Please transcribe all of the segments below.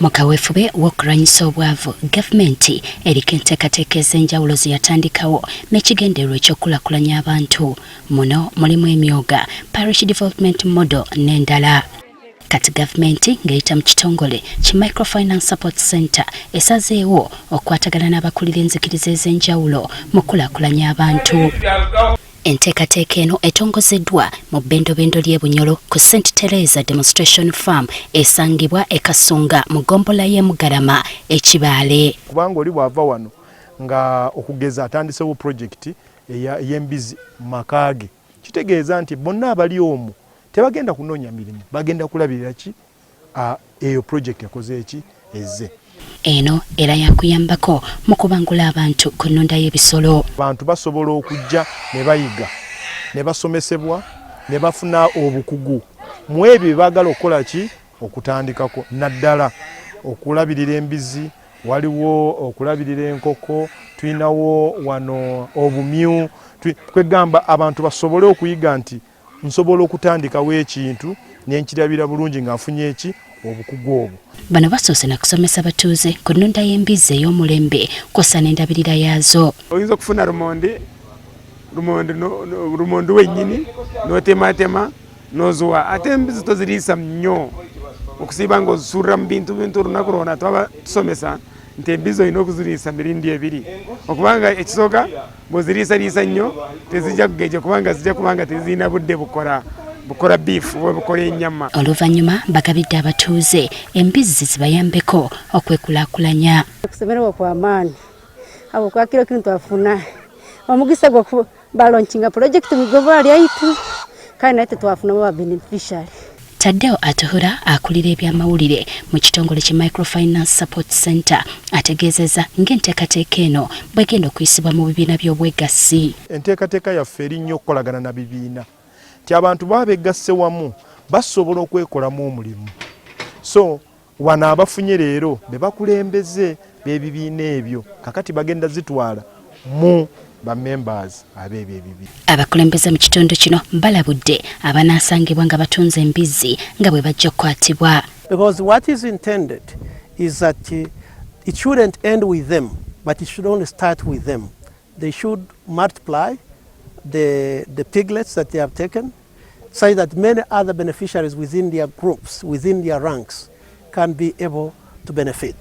Mu kaweefube w'okulwanyisa obwavu, gavumenti eriko enteekateeka ez'enjawulo ze yatandikawo n'ekigendererwa eky'okukulaakulanya abantu. Muno mulimu Emyooga, Parish Development Model n'endala. Kati gavumenti ng'eyita mu kitongole ki Microfinance Support Center esazeewo okukwatagana n'abakulira enzikiriza ez'enjawulo mu kukulaakulanya abantu. Enteekateeka eno etongozeddwa mu bbendobendo ly'e Bunyoro ku St Teresa Demonstration Farm esangibwa e Kasunga mu ggombolola y'e Mugarama e Kibaale. Kubanga oli bw'ava wano nga okugeza atandisewo pulojekiti ey'embizzi mu maka ge, kitegeeza nti bonna abali omwo tebagenda kunoonya mirimu, bagenda kulabirira ki eyo pulojekiti ekoze eki ezze. Eno era yakuyambako mu kubangula abantu ku nnunda y'ebisolo. Abantu basobola okujja ne bayiga ne basomesebwa ne bafuna obukugu mu ebyo bye baagala okukola ki okutandikako, naddala okulabirira embizzi, waliwo okulabirira enkoko, tulinawo wano obumyu, kwegamba abantu basobole okuyiga nti nsobola okutandikawo ekintu ne nkirabira bulungi nga nfunye eki obukugu obwo. Bano basoose na kusomesa batuuze ku nnunda y'embizzi ey'omulembe kw'ossa n'endabirira yaazo. Oyinza okufuna lumonde, lumonde, lumonde wennyini n'otematema n'oziwa, ate embizzi toziriisa nnyo okusiiba ng'ozisuulira mu bintu bintu olunaku lwona. Twaba tusomesa nti embizzi olina okuziriisa mirindi ebiri, okubanga ekisooka bw'oziriisaliisa nnyo tezijja kugeja, kubanga zijja kubanga tezirina budde bukola bukola beef oba bukola ennyama. Oluvannyuma bagabidde abatuuze embizzi zibayambeko okwekulaakulanya. Okusemererwa kw'amaani habwokuba kiro kinu twafuna omugisa gw'okubalaunchinga pulojekiti mu igombolola lyaitu, kandi naitwe twafunamu aba beneficiary. Tadeo Atuhura akulira ebyamawulire mu kitongole ki Microfinance Support Center ategeezezza ng'enteekateeka eno bw'egenda okuyisibwa mu bibiina by'obwegassi. Enteekateeka yaffe eri nnyo okukolagana na bibiina nti abantu baba begasse wamu basobola okwekolamu omulimu, so wano abafunye leero be bakulembeze b'ebibiina ebyo, kakati bagenda zitwala mu ba members ab'ebyo ebibiina. Abakulembeze mu kitundu kino balabudde abanaasangibwa nga batunze embizzi nga bwe bajja okukwatibwa. Because what is intended is that it shouldn't end with them, but it should only start with them. They should multiply the piglets that they have taken so that many other beneficiaries within their groups, within their ranks, can be able to benefit.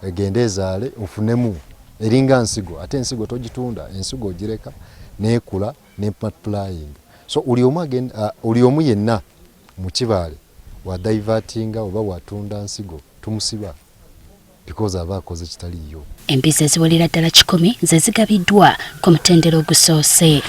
Egende ezaale ofunemu, eringa nsigo, ate ensigo togitunda, ensigo ogireka nekula ne multiplying. So buli omu yenna mu Kibaale wa divertinga oba watunda nsigo tumusiba, because aba akoze kitaliiyo. Embizzi eziwerera ddala 100 ze zigabiddwa ku mutendera ogusoose.